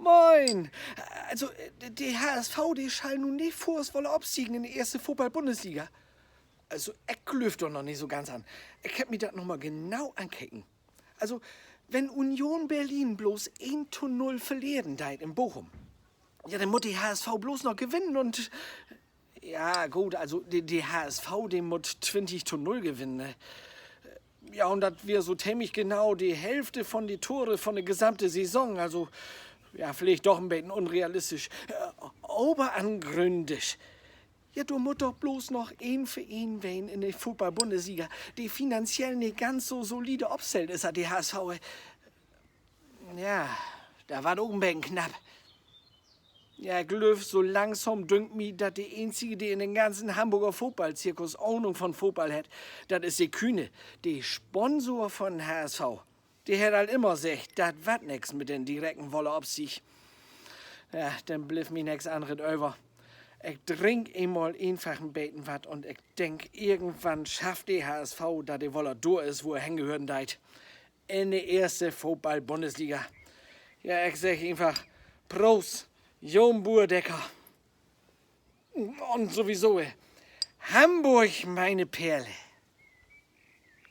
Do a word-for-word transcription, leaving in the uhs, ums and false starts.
Moin! Also, de H S V, de schall nu nich foorts woller opstiegen in de eerste Football-Bundesliga. Also, ik glööv dor noch nich so ganz an. Ik hebb mi dat noch mal genau ankeken. Also, wenn Union Berlin blots een to null verleren deit in Bochum, ja, denn mutt de H S V blots noch gewinnen un, ja, goot, also de, de H S V, de mutt twintig to null gewinnen, ne? Ja, un dat weer so temlich genau de Hälfte von de Tore von de gesamte Saison. Also, ja, villicht doch en beten unrealistisch. Äh, aver an grönen Disch, ja, dor mutt doch blots noch een Vereen ween in de Football-Bundesliga, de finanziell nich ganz so solide opstellt is as de H S V. Ja, dat warrt ok en beten knapp. Ja, ik glööv, so langsam dünkt mi, dat de eenzige, de in den ganzen Hamborger Football-Zirkus Ahnung von Football hett, dat is de Kühne, de Sponsor von H S V. De hett al immer seggt, dat warrt nix mit den direkten Woller-Opstieg. Ja, denn blifft mi nix anners över. Ik drink eenmal eenfach en beten wat un ik denk, irgendwann schafft de H S V dat, de woller dor is, wo he hengehören deit: in de eerste Football-Bundesliga. Ja, ik segg eenfach: Proost, Jon Buur Decker. Un sowieso, äh, Hamburg, meine Perle.